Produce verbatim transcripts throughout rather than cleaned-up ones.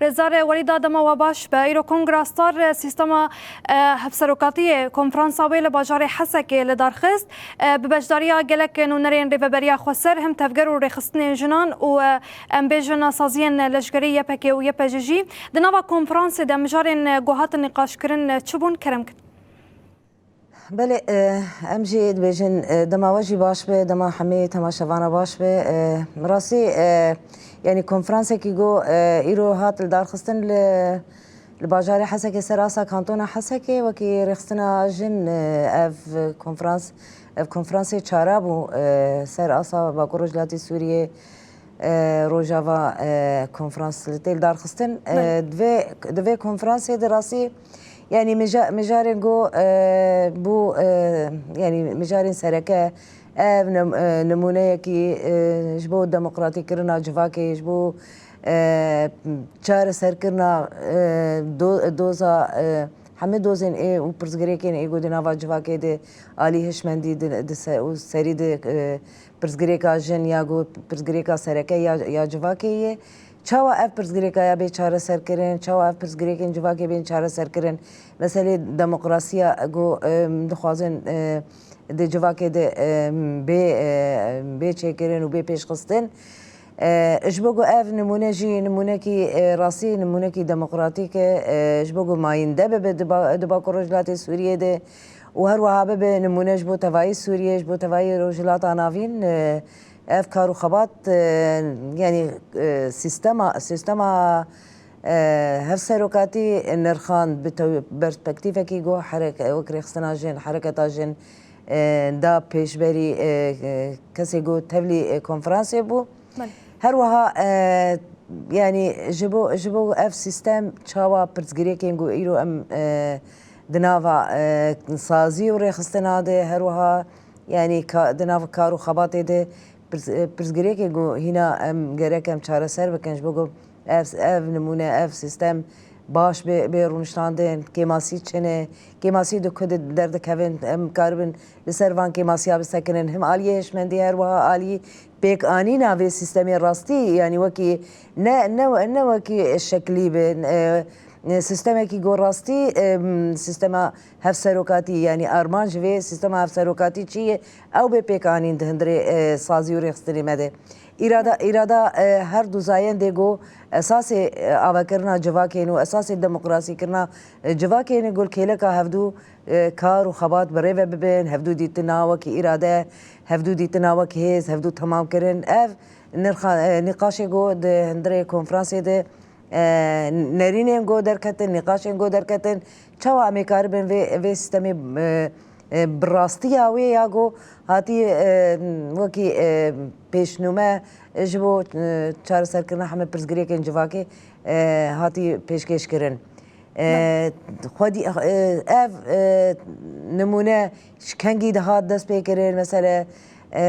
Rêzdar Welîda, dema we baş be. Îro Kongra Star, e, sîstema, e, hevserokatiyê konferansa wê li bajarê Hesekê li dar xist. E, bi beşdariya gelek nûnerên Rêveberiya Xweser, him tevger û rêxistinên jinan û, e, em bêjin saziyên leşgerî Y P G û Y P G jî. Di nava konferansê de mijarên, e, ku hatin nîqaşkirin, e, çi bûn? Kerem kin. Belê, e, em jî dibêjin, e, dema we jî baş be, dema hemî temaşevana baş be. E, rastî, e, yanî konferansekî ku, e, îro hat li darxistin li, li bajarê Hesekê, ser asa kantona Hesekê, wekî rêxistina jin, e, ev konferans, ev konferansê çara bû, e, ser asa Bakur Rojhilatê Sûriyê, e, Rojava, e, konferans li tê li darxistin. E, Belê. Di vê, di vê konferansê de rastî, yanî mija-, mijarên ku, e, bû, e, yanî mijarên sereke, ev nem-, e, nimûneyekî, e, ji bo demokratîkkirina civakê, ji bo, e, çareserkirina, e, do-, doza, e, hemî dozên ê û pirsgirêkên ê ku di nava civakê de alî hişmendî di, di se-, û serî di, e, pirsgirêka jin ya ku pirsgirêka sereke ya, ya civakê ye. Çawa ev pirsgirêka ya bê çareserkirin? Çawa ev pirsgirêkên civakê bên çareserkirin? Meselê demokrasiya ku, em, dixwazin, e, di civakê de, em, bê, e, bê çêkirin û bê pêşxistin. E, ji bo ku ev nimûne jî nimûnekî, e, rastî nimûnekî demokratîk e, e, ji bo ku mayînde bibe di ba-, di Bakur Rojhilatê Sûriyê de û her wiha bibe nimûne ji bo tevayî Sûriyê, ji bo tevayî Rojhilata Navîn, e, ev kar û xebat, e, yanî, e, sîstema, sîstema, e, hevserokatî nirxand bi tew-, perspektîfekî ku hereke-, wek rêxistina jin, hereketa jin, e, da pêşberî, e, e, kesê ku tevlî, e, konferansê bû. Belê. Her wiha, e, yanî ji bo, ji bo ev sîstem çawa pirsgirêkên ku îro em, e, di nava, e, sazî û rêxistina de, her wiha, yanî ka-, di nav kar û xebatê de pirs-, e, pirsgirêkên ku hîna em gerek em çareser bikin, ji bo ku ev, ev nimûne, ev sîstem baş bê, bê rûniştandin, kêmasî çi ne, kêmasî di ku de derdikevin, em karibin li ser van kêmasiya bisekinin. Him aliyê hişmendî, her wiha alî pêkanîna vê sîstemê rastî, yanî wekî ne, ne, ne wekî şeklî bin, e, e, sîstemekî ku rastî, e, sîstema hevserokatî, yanî armanc vê sîstema hevserokatî çi ye, ew bê pêkanîn di hundirê, e, sazî û rêxistinê me de. Îrada, îrada, e, her du zayendê ku esasê, e, avakirina civakên û esasê demokrasîkirina, e, civakên ku li kêleka hevdû, e, kar û xebat bi rê ve bibin, hevdû dîtina wekî îrade, hevdû dîtina wek hêz, hevdû temamkirin. Ev nirxa-, e, nîqaşê ku di hundirê konferansê de, e, nerînên ku derketin, nîqaşên ku derketin, çawa em ê karibin vê, vê sîstemê, e, e, bi rastiya wê ya ku hatî, e, wekî, e, pêşnûme ji bo, e, çareserkirina hemî pirsgirêkên civakê, e, hatî pêşkêşkirin. E, xwedî, e, ev, e, nimûne ji kengî dihat destpêkirin, mesele, e,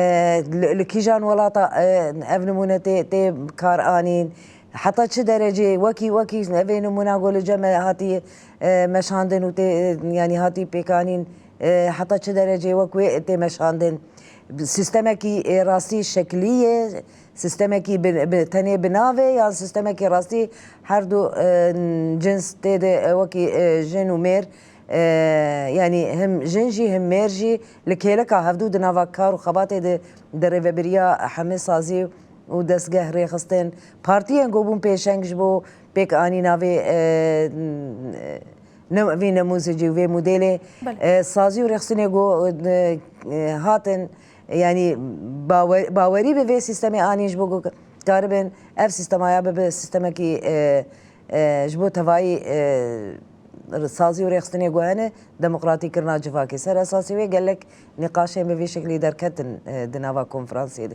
li, li kîjan welata, e, ev nimûne tê, tê kar anîn, heta çi derecê, wekî, wekî evê nimûna ku li cem me hatî, e, meşandin û tê, e, yanî hatî pêkanîn, e, heta çi derecê wek wê tê meşandin. Sîstemekî, e, rastî şeklî ye, sîstemekî bi, bi, tenê bi navê, yan sîstemekî rastî her du, e, cins tê de, e, wekî, e, jin û mêr, e, yanî him jin jî him mêr jî li kêleka hevdû di nava kar û xebatê de, di rêvebiriya hemî sazî û destgeh rêxistin, partiyên ku bûn pêşeng ji bo pêkanîna vê, e, ne-, vê nemûzicî û vê modêlê, Belê. e, sazî û rêxistinê ku, e, e, hatin, yanî bawer-, bawerî bi vê sîstemê anîn ji bo ku karibin ev sîstemaya bibe sîstemekî, e, e, ji bo tevayî, e, sazî û rêxistinê ku hene, demokratîkirina civakê. Ser esasî wê gelek nîqaşên bi vê şeklî derketin, e, di nava konferansê de.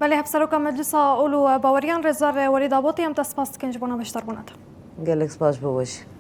Belê, Hevseroka Meclisa Ol û Baweriyan Rêzdar Welîd Abotî, em te spas dikin ji bona beşdarbûna te. Gelek spas bo we jî.